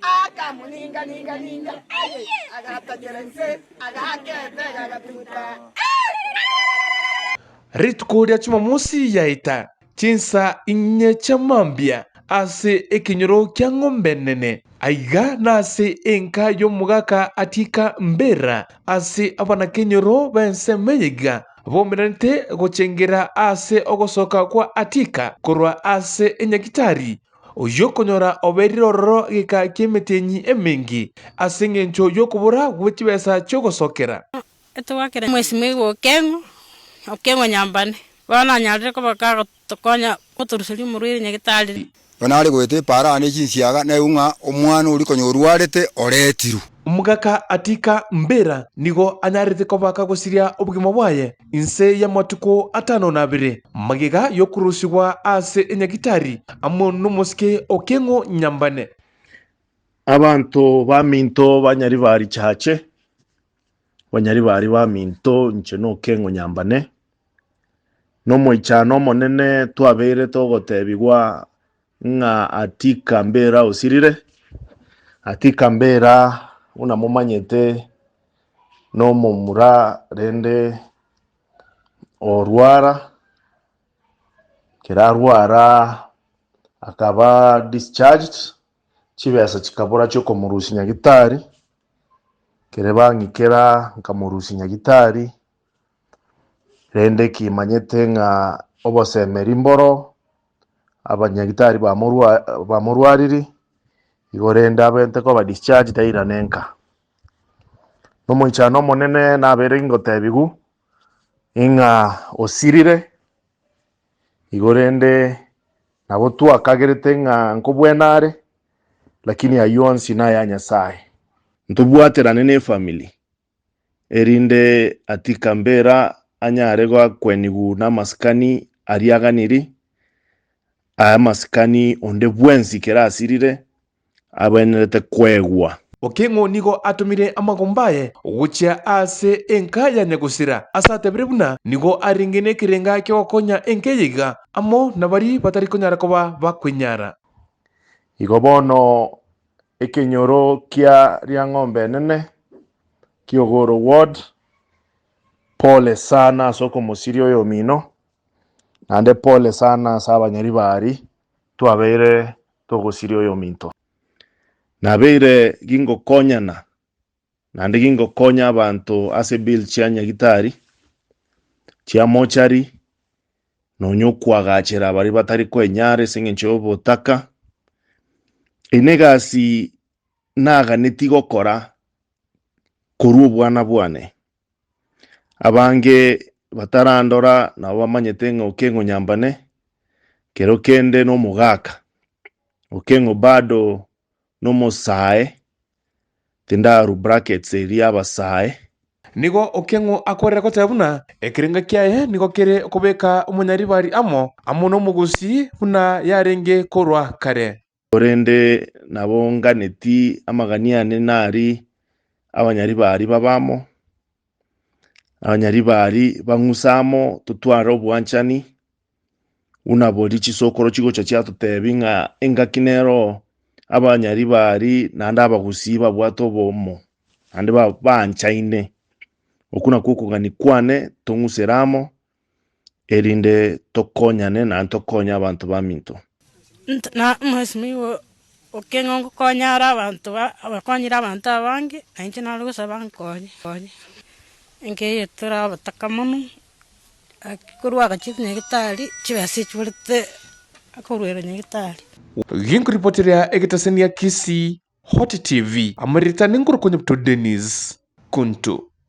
Akamoninga-ninga-ninga, agatachera inse, agaaka etega, agatuta. Rituko ria Chumamosi yaeta chinsa inye chia mambia ase ekenyoro kia Ng'ombe Nene, aiga nase enka y'omogaka Atika Mbera, ase abanakenyoro b'ensemo eye iga baumeranete gochengera ase ogosoka kwa Atika korwa ase enyagitari Oyio okonyora oberire ororo geka ki'emetienyi emenge, ase engencho y'okobora gwe chibesa chi'ogosokera. Etwakire mwesimigwa Okeng'o, Okeng'o Nyambane, bono nanyarire koba kagotokonya gotoruseria omorwaire nyagetari. Bono nare goeta epaara aane chinsiaga, naigwe ng'a omwana oria konya orwarete oretirwe. Omogaka Atika Mbera nigo anyarete koba kagosiria obogima bwaye inse y'amatuko atano na abere, magega y'okorusigwa ase enyagitari amo nomosike Okeng'o Nyambane. Abanto baminto banyaribari chache, banyaribari baminto inche nokeng'o Nyambane, nomoichano omonene twabeire togotebigwa Ng'a Atika mbera osirire. Atika mbera buna momanyete nomomura rende orwara, ekero arwara akaba discharged, chibesa chikabora chiokomorusia nyagitari, ekere bang'ikera nkamorusia nyagitari, rende kimanyete ng'a obosemeri mboro. Abanyagitari bamorwariri, igo rende abente koba discharged airane nka. Nomoichano omonene nabere ingotebigu, ing'a osirire, igo rende nabo twakagerete ng'a nkobwena are, lakini ayio onsi naya Nyasaye. Ntobwaterane ne efamiri, erinde Atika mbera anyare goakwenigwa namasikani aria aganiri, aye amasikani onde bwensi kera asirire abwenerete koegwa. Okeng'o nigo atomire amagomba aye gochia ase enka ya nyagosira, ase atebire buna nigo arenge nekerenga ki'ogokonya enka eye iga, amo na baria batari konyara koba bakwenyara. Igo bono ekenyoro kia Riang'ombe Enene, Kiogoro Ward, pole sana ase okomosiria oyomino, naende pole sana ase abanyaribari twabeire togosiria oyominto. Nabeire gingokonyana naende gingokonya abanto ase bill chia nyagitari, chia mochari, nonya okoagachera baria batari koenyara ase eng'encho y'obotaka. Eye negasi naganetie gokora korwa obwana bwane. Abange batarandora nabo bamanyete ng'a Okeng'o Nyambane, kero kende nomogaka, Okeng'o bado nomosae, tindarwa brackets eria abasae. Nigo Okeng'o akwarire goteba buna ekerenga kiaye nigo kere okobeka omonyaribari amo amo nomogusii buna yarenge korwa kare. Korende nabo nganeti amagani ane nari abanyaribari babe amo, abanyaribari bang'use amo, totware obwanchani, buna boria chisokoro chigocha chiatotebia ng'a engaki nero abanyaribari naende abagusii babwate obomo, naende baanchaine. Okwo nakwo okogania kwane, tong'usere amo, erinde tokonyane naende tokonye abanto baminto. Na mheshimiwa Okeng'o ngokonya are abanto ba abakonyire abanto abange, na inche nare gosaba nkonye nkonye. Enka eye tore abataka mono, gaki korwa agachia nyagetari, chibesa echiborete akoruera nyagetari. Ginkoripoteria egetaseni gia Kisii Hot TV, amaririta ninkorukonya Dennis Kuntu.